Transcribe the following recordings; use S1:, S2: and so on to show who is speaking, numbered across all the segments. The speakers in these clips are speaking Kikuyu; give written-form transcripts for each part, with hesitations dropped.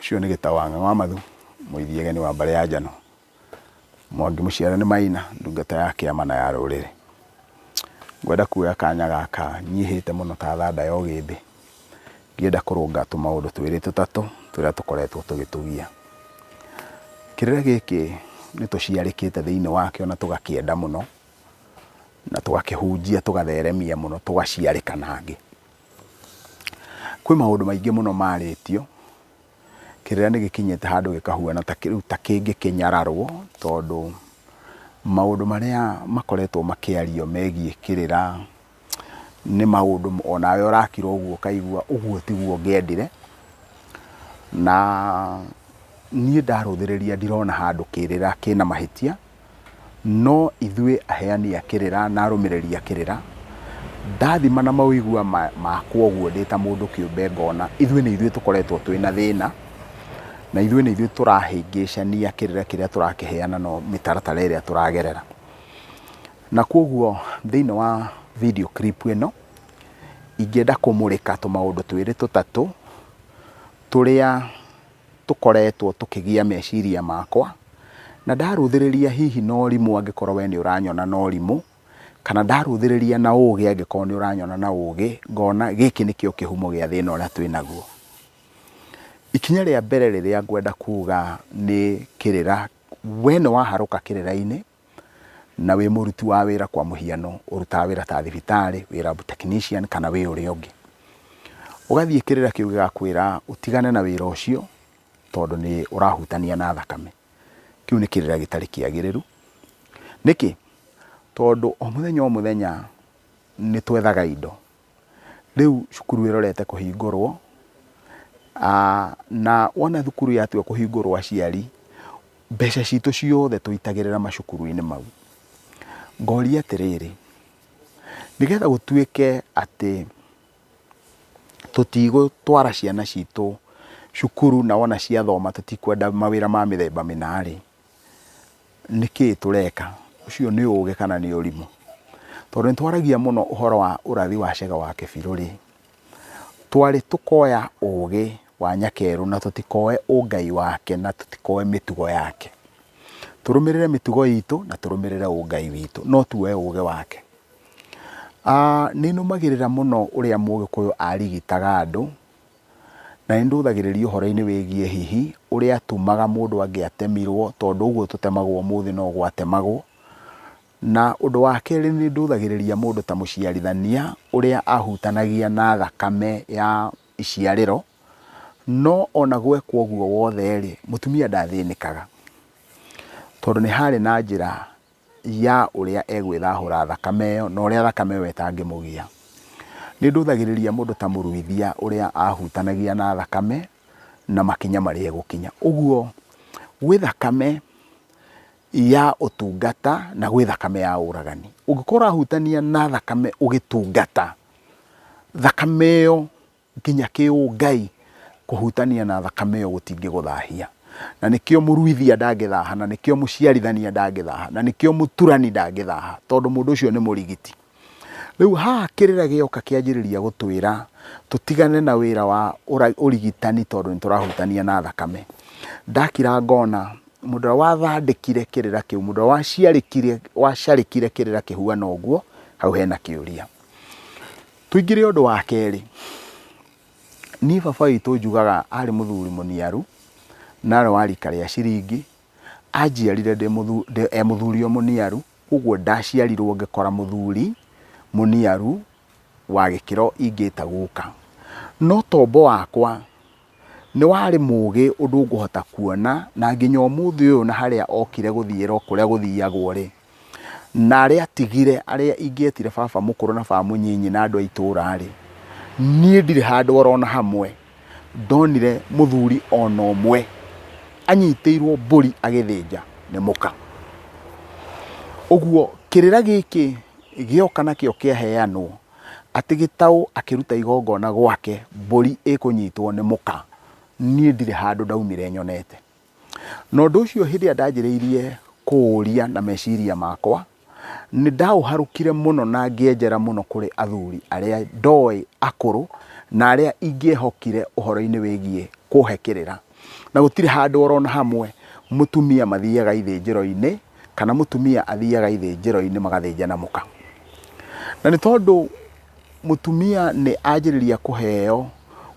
S1: Ũcio nĩ Gĩtaũ wa Ng'ang'a wa Mathu, mũithiegeni wa mbarĩ ya Njano. Mwangi mũciare nĩ Maina, ndungata ya kĩama na ya rũrĩrĩ. Ngwenda kuoya kanya gaka nyihĩte mũno ta thanda ya ũgĩmbĩ, ngĩenda kũrũnga tũmaũndũ twĩrĩ tũtatũ tũrĩa tũkoretwo tũgĩtũgia. Kĩrĩra gĩkĩ nĩ tũciarĩkĩte thĩinĩ wakĩo na tũgakĩenda mũno, na tũgakĩhunjia tũgatheremia mũno tũgaciarĩka na angĩ. Kwĩ maũndũ maingĩ mũno marĩtio, kĩrĩra nĩ gĩkinyĩte handũ gĩkahuana ta rĩu ta kĩngĩkĩnyararwo, tondũ maũndũ marĩa makoretwo makĩario megiĩ kĩrĩra nĩ maũndũ onawe ũrakira ũguo ũkaigua ũguo tiguo ngĩendire. Na niĩ ndarũthĩrĩria ndirona handũ kĩrĩra kĩna mahĩtia. No ithuĩ aheani a kĩrĩra na arũmĩrĩri a kĩrĩra, ndathima na maũigua makwa ũguo ndĩ ta mũndũ kĩũmbe ngona ithuĩ nĩ ithuĩ tũkoretwo twĩna thĩna, na ithuĩ nĩ ithuĩ tũrahĩngĩcania kĩrĩra kĩrĩa tũrakĩheana no mĩtaratara ĩrĩa tũragerera. Na kwoguo thĩinĩ wa video clip ĩno, ingĩenda kũmũrĩka tũmaũndũ twĩrĩ tũtatũ, tũrĩa tũkoretwo tũkĩgia meciria makwa, na ndarũthĩrĩria hihi na ũrimũ angĩkorwo we nĩ ũranyona na ũrimũ, kana ndarũthĩrĩria na ũgĩ angĩkorwo nĩ ũranyona na ũgĩ, ngona gĩkĩ nĩkĩo kĩhumo gĩa thĩna ũrĩa twĩ naguo. Ikinya rĩa mbere rĩrĩa ngwenda kuga nĩ kĩrĩra, we nĩ waharũka kĩrĩra-inĩ, na wĩ mũruti wa wĩra kwa mũhiano ũrutaga wĩra ta thibitarĩ, wĩ lab technician kana wĩ ũrĩa ũngĩ. Ũgathiĩ kĩrĩra kĩu gĩgakwĩra ũtigane na wĩra ũcio tondũ nĩ ũrahutania na thakame. Kĩu nĩ kĩrĩra gĩtarĩ kĩagĩrĩru. Nĩkĩ? Tondũ o mũthenya o mũthenya nĩ twethaga indo. Rĩu cukuru ĩrorete kũhingũrwo, na wona thukuru yatua kũhingũrwo aciari, mbeca citũ ciothe tũitagĩrĩra macukuru-inĩ mau. Ngoria atĩrĩrĩ, nĩgetha gũtuĩke atĩ tũtigũtwara ciana citũ cukuru na wona ciathoma tũtikwenda mawĩra ma mĩthemba mĩna rĩ, Nĩkĩĩ tũreka? Ũcio nĩ ũũgĩ kana nĩ ũrimũ? Tondũ nĩ twaragia mũno ũhoro wa ũrathi wa Chege wa Kĩbirũ-rĩ, twarĩ tũkoya ũũgĩ wa Nyakerũ na tũtikoe ũngai wake na tũtikoe mĩtugo yake. Tũrũmĩrĩre mĩtugo itũ na tũrũmĩrĩre ũngai witũ, no tuoe ũũgĩ wake. Nĩ nũmagĩrĩra mũno ũrĩa Mũgĩkũyũ arigitaga andũ, Na nĩ ndũthagĩrĩria ũhoro-inĩ wĩgiĩ hihi ũrĩa atumaga mũndũ angĩatemirwo, tondũ ũguo tũtemagwo ũmũthĩ no gwatemagwo. Na ũndũ wa kerĩ nĩ ndũthagĩrĩria mũndũ ta mũciarithania ũrĩa ahutanagia na thakame ya iciarĩro, no ona gwekwo ũguo wothe-rĩ, mũtumia ndathĩnĩkaga, tondũ nĩ harĩ na njĩra ya ũrĩa egwĩthahũra thakame ĩyo na ũrĩa thakame ĩyo ĩtangĩmũgia. Nĩ ndũthagĩrĩria mũndũ ta mũruithia ũrĩa ahutanagia na thakame na makinya marĩa egũkinya. Ũguo gwĩ thakame ya ũtungata na gwĩ thakame ya ũragani. Ũngĩkorwo ũrahutania na thakame ũgĩtungata, thakame ĩyo nginya kĩũngai kũhutania na thakame ĩyo gũtingĩgũthahia. Na nĩkĩo mũruithia ndangĩthaha, na nĩkĩo mũciarithania ndangĩthaha, na nĩkĩo mũturani ndangĩthaha, tondũ mũndũ ũcio nĩ mũrigiti. Rĩu haha kĩrĩra gĩoka kĩanjĩrĩria gũtwĩra tũtigane na wĩra wa ũrigitani tondũ nĩ tũrahutania na thakame. Ndakira ngona mũndũ ũrĩa wathandĩkire kĩrĩra kĩu, mũndũ ũrĩa waciarĩkire, wacarĩkire kĩrĩra kĩhuana ũguo, hau hena kĩũria. Tũingĩre ũndũ wa kerĩ, niĩ baba witũ njugaga arĩ mũthuri mũniaru, na arĩ wa rika rĩa ciringi, anjiarire e mũthuri o mũniaru, ũguo ndaciarirwo ngĩkora mũthuri mũniaru wa gĩkĩro ingĩta guka. No tombo wakwa nĩ warĩ mũgĩ ũndũ ngũhota kuona na nginya ũmũthĩ ũyũ na harĩa okire gũthiĩra o kũrĩa gũthiagwo rĩ, na arĩa atigire arĩa ingĩetire baba mũkũrũ na baba mũnyinyi na andũ a itũra rĩ, niĩ ndirĩ handũ orona hamwe ndonire mũthuri ona ũmwe anyitĩirwo mbũri agĩthĩnja nĩ mũka. Ũguo kĩrĩra gĩkĩ gĩoka nakĩo kĩaheanwo atĩ gĩtaũ akĩruta igongona gwake mbũri ĩkũnyitwo nĩ mũka, niĩ ndirĩ handũ ndaumire nyonete. Na ũndũ ũcio hĩndĩ ĩrĩa ndanjĩrĩirie kũũria na meciria makwa, nĩ ndaũharũkire mũno na ngĩenjera mũno kũrĩ athuri arĩa ndoĩ akũrũ na arĩa ingĩehokire ũhoro-inĩ wĩgiĩ kũhe kĩrĩra. Na gũtirĩ handũ orona hamwe mũtumia mathiaga ithĩnjĩro-inĩ kana mũtumia athiaga ithĩnjĩro-inĩ magathĩnja na mũka. Na nĩ tondũ mũtumia nĩ anjĩrĩria kũheo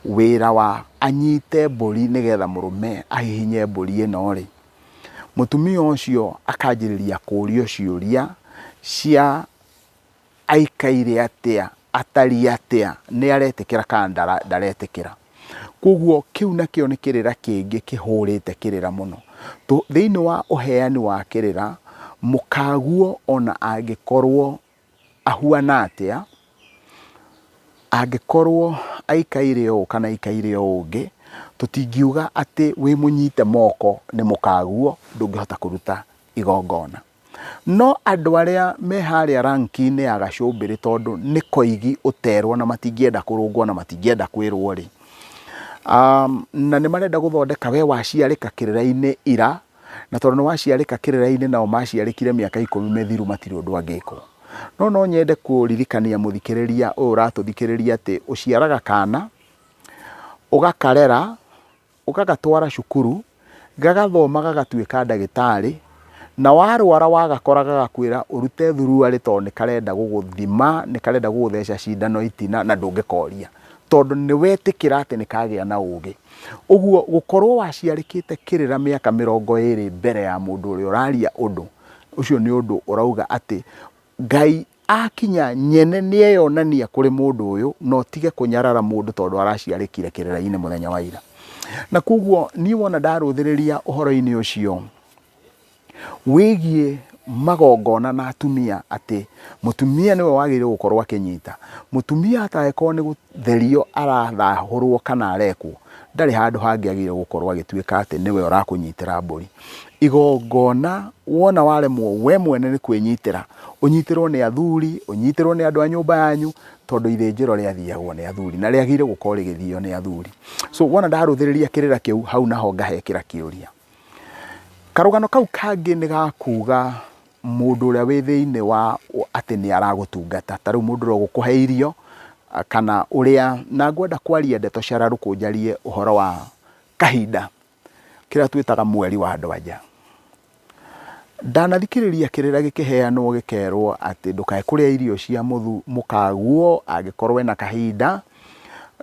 S1: wĩra wa anyite mbũri nĩgetha mũrũme ahihinye mbũri ĩno rĩ, mũtumia ũcio akanjĩrĩria kũrio ciũria cia aikaire atĩa, atariĩ atĩa, nĩ aretĩkĩra kana ndaretĩkĩra. Koguo kĩu nakĩo nĩ kĩrĩra kĩngĩ kĩhũrĩte kĩrĩra mũno. Thĩinĩ wa ũheani wa kĩrĩra, mũkaguo ona angĩkorwo ahuana atĩa, angĩkorwo aikaire ũũ kana aikaire ũũ ũngĩ, tũtingiuga atĩ wĩ mũnyite moko nĩ mũkaguo ndũngĩhota kũruta igongona. No andũ arĩa me harĩa rank-inĩ ya gacũmbĩrĩ tondũ nĩ koigi ũterwo na matingĩenda kũrũngwo na matingĩenda kwĩrwo rĩ, na nĩ marenda gũthondeka we waciarĩka kĩrĩra-inĩ ira, na tondũ nĩ waciarĩka kĩrĩra-inĩ nao maciarĩkire mĩaka ikũmi mĩthiru matirĩ ũndũ angĩkwo. No no nyende kũririkania mũthikĩrĩria ũyũ ũratũthikĩrĩria atĩ ũciaraga kana, ũgakarera, ũgagatwara cukuru, gagathoma gagatuĩka ndagĩtarĩ, na warwara wagakora gagakwĩra ũrute thuruarĩ tondũ nĩ karenda gũgũthima, nĩ karenda gũgũtheca cindano itina na ndũngĩkoria, tondũ nĩ wetĩkĩra atĩ nĩ kagĩa na ũgĩ. Ũguo gũkorwo waciarĩkĩte kĩrĩra mĩaka 20 mbere ya mũndũ ũrĩa ũraria ũndũ, ũcio nĩ ũndũ ũrauga atĩ Ngai akinya nyene nĩeyonania kũrĩ mũndũ ũyũ na ũtige kũnyarara mũndũ tondũ araciarĩkire kĩrĩra-inĩ mũthenya wa ira. Na koguo niĩ wona ndarũthĩrĩria ũhoro-inĩ ũcio wĩgiĩ magongona na atumia atĩ mũtumia nĩwe wagĩrĩirwo gũkorwo akĩnyita, mũtumia atangĩkorwo nĩ gũtherio arathahũrwo kana arekwo, ndarĩ handũ hangĩ agĩrĩirwo gũkorwo agĩtuĩka atĩ nĩwe ũrakũnyitĩra mbũri. Igongona wona waremwo we mwene nĩ kwĩnyitĩra, ũnyitĩrwo nĩ athuri, ũnyitĩrwo nĩ andũ a nyũmba yanyu, tondũ ithĩnjĩro rĩathiagwo nĩ athuri na rĩagĩrĩire gũkorwo rĩgĩthio nĩ athuri. So wona ndarũthĩrĩria kĩrĩra kĩu hau naho ngahekĩra kĩũria. Karũgano kau kangĩ nĩ ga kuga mũndũ ũrĩa wĩ thĩinĩ wa atĩ nĩ aragũtungata, ta rĩu mũndũ ũrĩa ũgũkũhe irio kana ũrĩa, na ngwenda kwaria ndeto cararũkũ njarie ũhoro wa kahinda kĩrĩa twĩtaga mweri wa andũ anja. Ndanathikĩrĩria kĩrĩra gĩkĩheanwo gĩkerwo atĩ ndũkae kũrĩa irio cia mũkaguo angĩkorwo ena kahinda,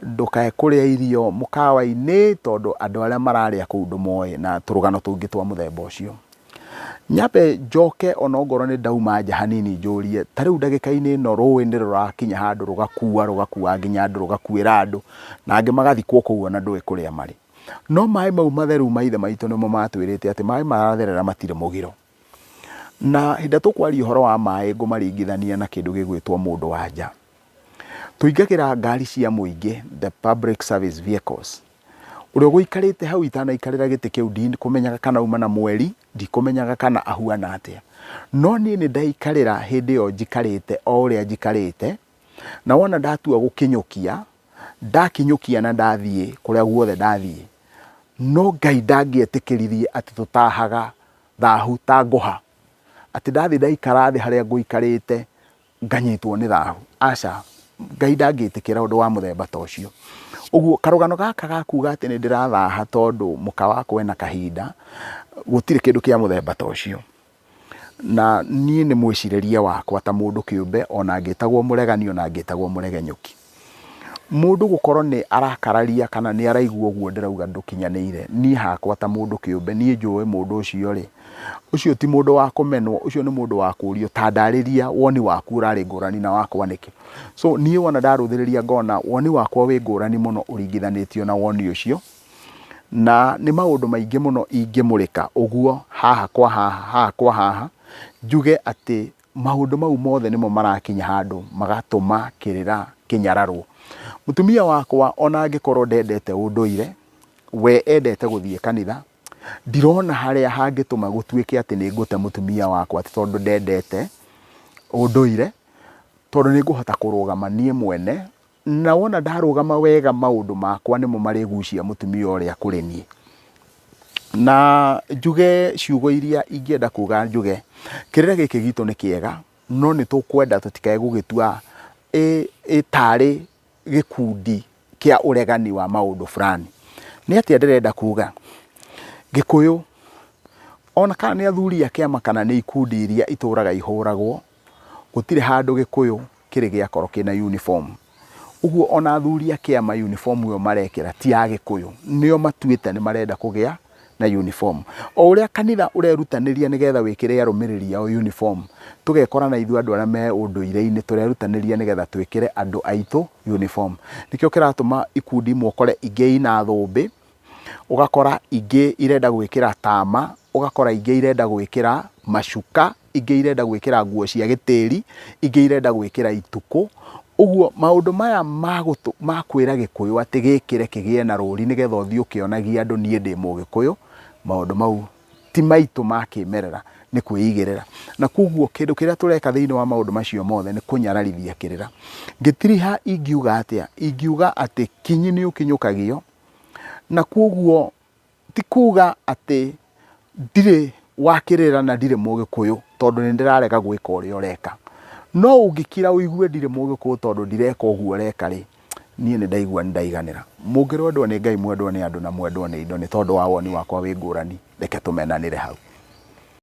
S1: ndũkae kũrĩa irio mũkawa-inĩ tondũ andũ arĩa mararĩa kũu ndũmoĩ na tũrũgano tũngĩ twa mũthemba ũcio. Nyambe njoke ona ongorwo nĩ ndauma nja hanini njũrie, ta rĩu ndagĩka-inĩ ĩno rũĩ nĩ rũrakinya handũ rũgakua rũgakua nginya andũ rũgakuĩra andũ na angĩ magathikwo kũu ona ndũĩ kũrĩa marĩ. No maĩ mau matheru maithe maitũ nĩmo matwĩrĩte atĩ maĩ maratherera matirĩ mũgiro. Na hĩndĩ ĩrĩa tũkwaria ũhoro wa maĩ ngũmaringithania na kĩndũ gĩgwĩtwo mũndũ wa nja. Tũingagĩra ngari cia mũingĩ, the public service vehicles. Ũrĩa ũgũikarĩte hau itanaikarĩra gĩtĩ kĩu ndikũmenyaga kana auma na mweri, ndikũmenyaga kana ahuana atĩa. No niĩ nĩ ndaikarĩra hĩndĩ ĩyo njikarĩte o ũrĩa njikarĩte, na wona ndatua gũkinyũkia, ndakinyũkia na ndathiĩ kũrĩa guothe ndathiĩ, no Ngai ndangĩetĩkĩririe atĩ tũtahaga thahu ta ngũha, atĩ ndathiĩ ndaikara thĩ harĩa ngũikarĩte nganyitwo nĩ thahu, aca, Ngai ndangĩtĩkĩra ũndũ wa mũthemba ta ũcio. Ũguo karũgano gaka ga kuga atĩ nĩ ndĩrathaha tondũ mũka wakwa ena kahinda, gũtirĩ kĩndũ kĩa mũthemba ta ũcio. Na niĩ nĩ mwĩcirĩrie wakwa ta mũndũ kĩũmbe ona ngĩtagwo mũregani ona ngĩtagwo mũregenyũki. Mũndũ gũkorwo nĩ arakararia kana nĩ araigua ũguo ndĩrauga ndũkinyanĩire, niĩ hakwa ta mũndũ kĩũmbe niĩ njũĩ mũndũ ũcio rĩ, ũcio ti mũndũ wa kũmenwo, ũcio nĩ mũndũ wa kũrio ta ndarĩria woni waku ũrarĩ ngũrani na wakwa nĩkĩ. So niĩ wona ndarũthĩrĩria ngona woni wakwa wĩ ngũrani mũno ũringithanĩtio na woni ũcio. Na nĩ maũndũ maingĩ mũno ingĩmũrĩka ũguo haha kwa haha, haha kwa haha, njuge atĩ maũndũ mau mothe nĩmo marakinya handũ magatũma kĩrĩra kĩnyararwo. Mũtumia wakwa ona angĩkorwo ndendete ũndũire, we endete gũthiĩ kanitha, ndirona harĩa hangĩtũma gũtuĩke atĩ nĩ ngũte mũtumia wakwa atĩ tondũ ndendete ũndũire, tondũ nĩ ngũhota kũrũgama niĩ mwene Na wona ndarũgama wega maũndũ makwa nĩmo marĩgucia mũtumia ũrĩa kũrĩ niĩ. Na njuge ciugo iria ingĩenda kuga njuge, kĩrĩra gĩkĩ gitũ nĩ kĩega, no nĩ tũkwenda tũtikae gũgĩtua ĩ tarĩ gĩkundi kĩa ũregani wa maũndũ fulani. Nĩ atĩa ndĩrenda kuga? Gĩkũyũ ona kana nĩ athuri a kĩama kana nĩ ikundi iria itũraga ihũragwo, gũtirĩ handũ Gĩkũyũ kĩrĩ gĩakorwo kĩna uniform. Ũguo ona athuri a kĩama uniform ĩyo marekĩra ti ya Gĩkũyũ, nĩo matuĩte nĩ marenda kũgĩa na uniform. O ũrĩa kanitha ũrerutanĩria nĩgetha wĩkĩre arũmĩrĩri ao uniform, tũgekora na ithuĩ andũ arĩa me ũndũire-inĩ tũrerutanĩria nĩgetha twĩkĩre andũ aitũ uniform. Nĩkĩo kĩratũma ikundi imwe ũkore ingĩ ina thũmbĩ, ũgakora ingĩ irenda gwĩkĩra tama, ũgakora ingĩ irenda gwĩkĩra macuka, ingĩ irenda gwĩkĩra nguo cia gĩtĩri, ingĩ irenda gwĩkĩra itukũ. Ũguo maũndũ maya ma kwĩra Gĩkũyũ atĩ gĩkĩre kĩgĩe na rũri nĩgetha ũthiĩ ũkĩonagia andũ niĩ ndĩ Mũgĩkũyũ, maũndũ mau ti maitũ ma kĩmerera, nĩ kwĩigĩrĩra. Na koguo kĩndũ kĩrĩa tũreka thĩinĩ wa maũndũ macio mothe nĩ kũnyararithia kĩrĩra. Ngĩtiriha ingiuga atĩa? Ingiuga atĩ kinyi nĩ ũkinyũkagio, na koguo ti kuga atĩ ndirĩ wa kĩrĩra na ndirĩ Mũgĩkũyũ tondũ nĩ ndĩrarega gwĩka ũrĩa ũreka. No ũngĩkira ũigue ndirĩ Mũgĩkũyũ tondũ ndireka ũguo ũreka rĩ, niĩ nĩ ndaigua nĩ ndaiganĩra. Mũngĩrwendwo nĩ Ngai mwendwo nĩ andũ na mwendwo nĩ indo nĩ tondũ wa woni wakwa wĩ ngũrani, reke tũmenanĩre hau.